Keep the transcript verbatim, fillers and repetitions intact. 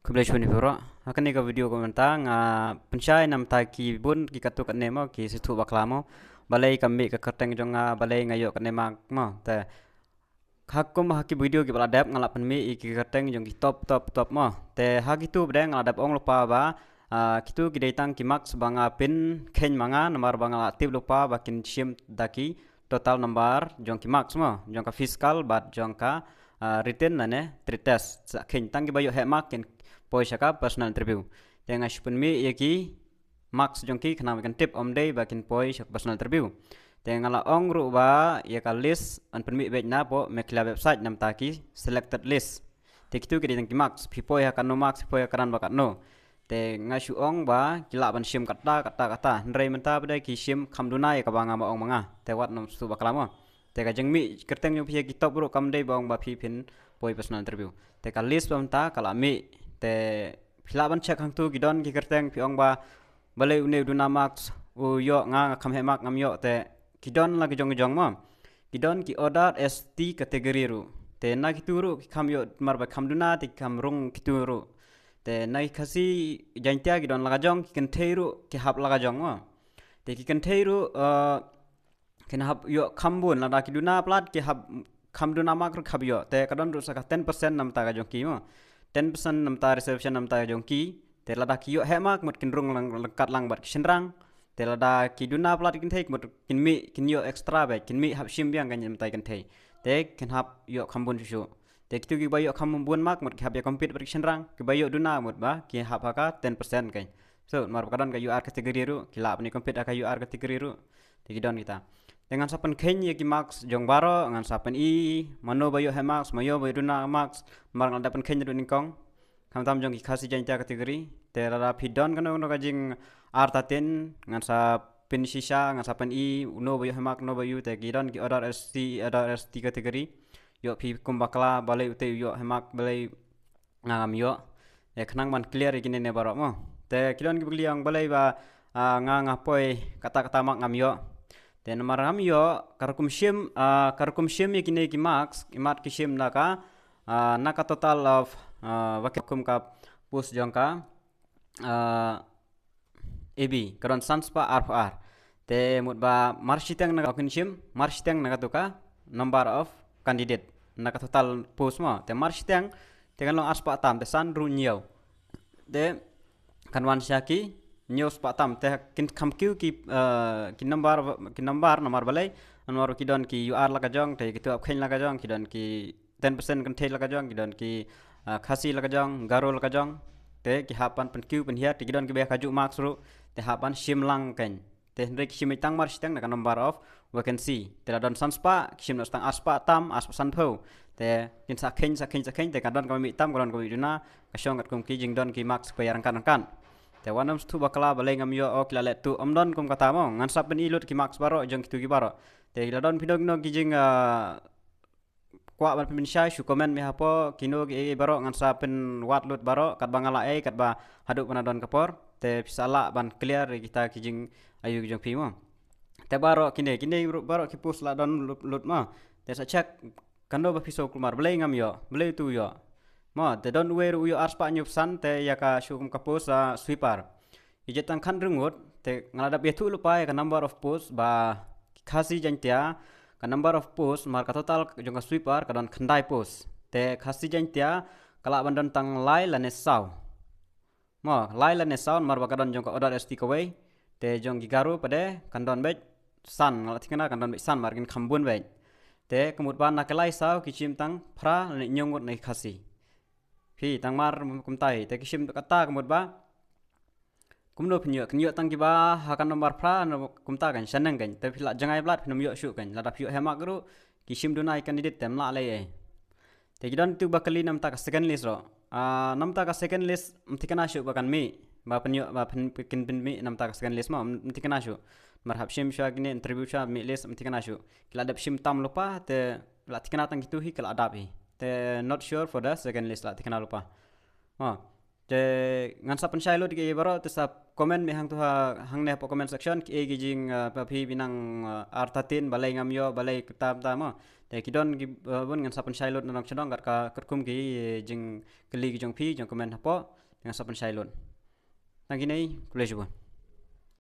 Khublei shibun ïa phi baroh. Ha kane ka video ka mynta nga pynshai namar ki bun ki katto katne mo, ki sngewthuh bakla mo. Balei kam mih ka kyrteng jong nga, balei nga ïoh katne mark mo. Te ha kum ha ki video kiba la dep nga la pynmih ïa ki kyrteng jong ki top top top mo. Te ha kitu pat de nga la dep ong lypa ba, ah, kitu ki dei tang ki marks ba nga pynkheiñ ma nga namar ba nga la tip lypa ba kin shim da ki total number jong ki marks mo, jong ka physical bad jong ka, ah, written lane trade test. Sa kheiñ tang kiba ïoh heh mark kin poi sha ka personal interview. Te nga shu pynmih ïa ki marks jong ki khnang ba kin tip, ym dei ba kin poi sha ka personal interview. Te nga la ong ruh ba ïa ka list yn pynmih beit na poh Meghalaya website namar ki selected list. Te kitu ki dei tang ki marks, phi poi ha katno marks, phi poi ha karan ba katno. Te nga shu ong ba ki lah ban shim katta katta katta. Hynrei mynta pat de ki shim kham duna ïa kaba nga ma ong ma nga. Te wat nym sngewthuh bakla mo. Te ka jingmih kyrteng jong phi ha ki top ruh kam dei ba ong ba phi phin poi personal interview. Te ka list ba mynta ka la mih. Te phi lah ban check hangtu, ki don ki kyrteng phi ong ba balei une u duna marks, u ïoh, nga, nga kham heh mark ngam ïoh. Te ki don la ki jong ki jong mo. Ki don ki other S T category ruh. Te na kitu ruh ki kham ïoh namar ba kham duna te ki kham rung kitu ruh. Te na ki Khasi Jaiñtia ki don la ka jong, ki kynthei ruh ki hap la ka jong mo. Te ki kynthei ruh, eh, kin hap ïoh kham bun, lada ki duna palat ki hap kham duna mark ruh ki hap ïoh. Te ka don ruh sa ka ten percent namar ka jong ki mo. Ten percent namar reservation namar ka jong ki. Te lada ki ïoh heh mark mut kin rung lang, lang kat lang bad ki shynrang. Te lada ki duna palat ki kynthei mut kin mih, kin ïoh extra beit, kin mih hap shim biang ka namar ki kynthei. Te kin hap ïoh kham bun shuh shuh. Te kitu kiba ïoh kham bun mark mut ki hap ïa compete bad ki shynrang, kiba ïoh duna mut ba ki hap ha ka ten percent kein. So namar ba ka don ka U R category ruh, ki lah ban ïa compete ha ka U R category ruh. Te ki don kita. Te ngan sa pynkheiñ ïa ki marks jong baroh, ngan sa pyni mano ba ïoh heh marks, mano ba ïoh duna marks, namar ngan da pynkheiñ ruh nyngkong. Khamtam jong ki Khasi Jaiñtia category. Te lada phi don kano kano ka jingartatien, ngan sa pynshisha, ngan sa pyni uno ba ïoh heh mark, uno ba ïoh. Te ki don ki other S T, other S T category. Ïoh phi kum bakla, balei ute u ïoh heh mark, balei nga ngam ïoh. Te khnang ban clear ïa kine ne baroh mo. Te ki don kiba kylli ïa nga balei ba, ah, nga nga poi katta katta mark ngam ïoh. Te namar ngam ïoh, ka rukom shim, ah, ka rukom shim ïa kine ki marks, imat ki shim na ka, ah, na ka total of, ah, ba ki kum ka post jong ka, ah, A B, ka don san spah arphew ar. Te mut ba mar shiteng na ka kin shim, mar shiteng na katu ka number of candidate na ka total post mo. Te mar shiteng te kan long ar spah tam, te san ruh hynñiew. Te kan wan sha ki hynñiew spah tam, te kin kham kiew ki, eh, ki number, ki number namar balei, namar ki don ki U R la ka jong, te kitu hap kheiñ la ka jong, ki don ki ten percent kynthei la ka jong, ki don ki, ah, Khasi la ka jong, Garo la ka jong. Te ki hap ban pynkiew pynhiar, te ki don kiba ïa kajuh marks ruh, te hap ban shim lang kein. Te hynrei ki shim tang mar shiteng na ka number of vacancy. Te la don san spah, ki shim noh tang ar spah tam, ar spah sanphew. Te kin sa kheiñ, sa kheiñ, sa kheiñ, te ka don kaba mih tam, ka don kaba mih duna, ka shong katkum ki jingdon ki marks kiba ïa ryngkat ryngkat. Te wat nym sngewthuh bakla balei ngam ïoh, oh ki la leh tuh, ym don kum kata mo, ngan sa pyni lut ki marks baroh jong kitu ki baroh. Te la don phi don ki jing, ah, kwah ban pynshai, shu comment me hapoh, kino kiei kiei baroh ngan sa pynwad lut baroh, katba nga la ei, katba haduh ba na don ka por. Te phi sa lah ban clear ïa kita ki jingayu ki jong phi mo. Te baroh kine, kine baroh ki post la don lut, lut mo. Te sa check kano ba phi sngewkulmar, balei ngam ïoh, balei utu u ïoh. Mo, te don uwei ruh u ïoh ar spah hynñiew phew san, te ïa ka shu kum ka post, ah, sweeper. Ki jait tang khatnryngut, te nga la dep ïathuh lypa ïa ka number of post ba Khasi Jaiñtia, ka number of post, namar ka total jong ka sweeper ka don khyndai post. Te Khasi Jaiñtia ka lah ban don tang lai lane saw. Mo, lai lane saw, namar ba ka don jong ka other S T kawei. Te jong ki Garo pat de kan don beit san, nga la thikna kan don beit san, namar kin kham bun beit. Te ka mut ba na ki lai saw ki shim tang phra lane hynñiew ngut na ki Khasi. Phi tang mar kumta hi, te ki shim kata ka mut ba kumno phin ïoh, kin ïoh tang kiba ha ka number phra, na kumta kan shaneng kan, te phi la jngai blat phin ym ïoh shuh kan, lada phi ïoh heh mark ruh ki shim duna ïa ki candidate te ym lah lei ei. Te ki don tu ba kylli namar ka second list ruh. Ah, namar ka second list ym thikna shuh ba kan mih, ba phin ïoh, ba phin, kin pynmih namar ka second list mo, ym thikna shuh. Mar hap shim shuwa kine, interview shuwa, mih list, ym thikna shuh. Ki la dep shim tam lypa, te la thikna tang kitu hi, ki la dap hi. Te not sure for the second list, la thikna lypa. Oh. Te ngan sa pynshai lut ïa ki baroh, te sa comment me hangtu ha, hangne hapoh comment section, kiei ki jing, ah, ba phi bi nang, ah, artatien, balei ngam ïoh, balei kata kata mo. Te ki don ki, eh, bun ngan sa pynshai lut na nong shnong kat ka katkum ki, eh, jingkylli ki jong phi, jong comment hapoh, ngan sa pynshai lut. Tang kine, khublei shibun.